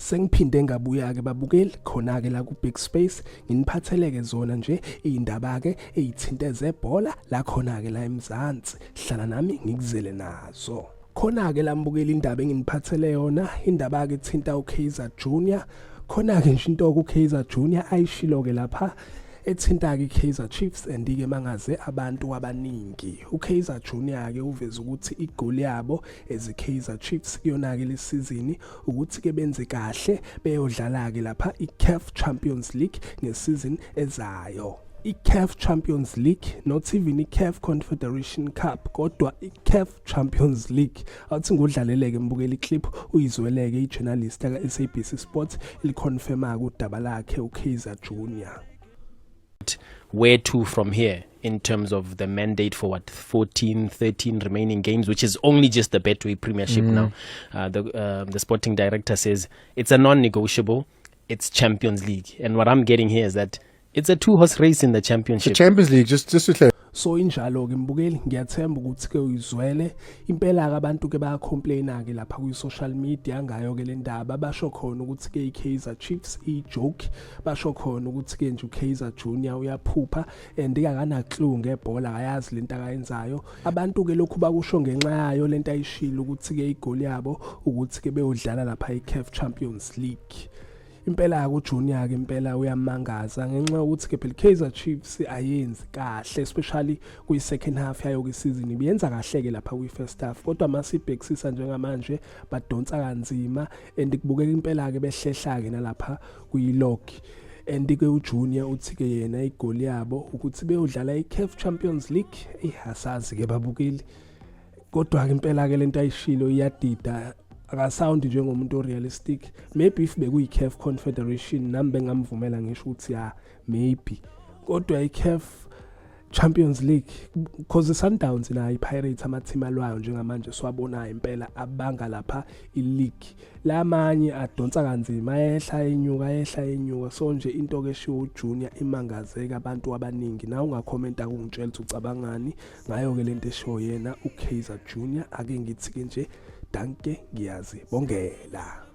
Sengiphinde ngabuya-ke babukeli khona-ke la ku-Big Space, nginiphatheleke zona nje iy'ndaba-ke ey'thinte zebhola la khona-ke la eMzansi. Hlala nami ngikuzele nazo. Khona-ke la mbukeli indaba enginiphathele yona, indaba-ke ethinta uKaizer Junior. Khona-ke nje into-ke uKaizer Junior ayishilo-ke lapha ethinta-ke iKaizer Chiefs and-ke mangaze abantu abaningi. UKaizer Junior-ke uveze ukuthi igoli yabo as iKaizer Chiefs kuyona-ke le sizini ukuthi-ke benze kahle beyodlala-ke lapha iCAF Champions League ngesizini ezayo. I-CAF Champions League, not even i-CAF Confederation Cup, kodwa i-CAF Champions League. Awuthi ngudlaleleke mbukeli clip uyizweleke i-journalist ka-SABC Sports iliconfirma-ke udaba lakhe uKaizer Junior. Where to from here in terms of the mandate for what, 14, 13 remaining games, which is only just the Betway Premiership now? The sporting director says it's a non-negotiable, it's Champions League. And what I'm getting here is that it's a two-horse race in the championship. The Champions League, just to clarify. So injalo ke mbukeli, ngiyathemba ukuthi ke uyizwele impela ke. Abantu ke bayacomplaina ke lapha kwi social media ngayo ke le ndaba. Basho khona ukuthi ke iKaizer Chiefs i joke, basho khona ukuthi ke nje uKaizer Junior uyaphupha and akana clue ngebhola, akayazi lento akayenzayo. Abantu ke lokhu bakusho ngenxa yayo lento ayishilo ukuthi ke igoli yabo ukuthi ke beyodlala lapha iCAF Champions League. Impela ke uJunior ke impela uyamangaza ngenxa yokuthi ke phela Kaizer Chiefs ayenzi kahle, especially kwi second half yayo ke season. Ibiyenza kahle ke lapha kwi first half, kodwa masibhekisisa njengamanje badonsa kanzima and kubukeka impela ke behlehla ke nalapha kwi log. And ke uJunior uthi ke yena igoli yabo ukuthi beyodlala iCAF Champions League. Eh, asazi ke babukeli, kodwa ke impela ke lento ayishilo iyadida, akasound njengomuntu orealistic. Maybe if bekuyi-CAF Confederation nami bengamvumela, ngisho ukuthi ya, maybe, kodwa i-CAF Champions League, because iSundowns nayo iPirates, ama-team alwayo njengamanje siwabonayo impela abanga lapha i-league, lamanye adonsa kanzima, ayehla enyuka, ayehla enyuka. So nje into ke eshiwo uJunior imangazeka abantu abaningi. Nawe ungakhomenta kungitshela ukuthi ucabangani ngayo ke lento eshiwo yena uKaizer Junior. Ake ngithi ke nje dankie, ngiyazibongela.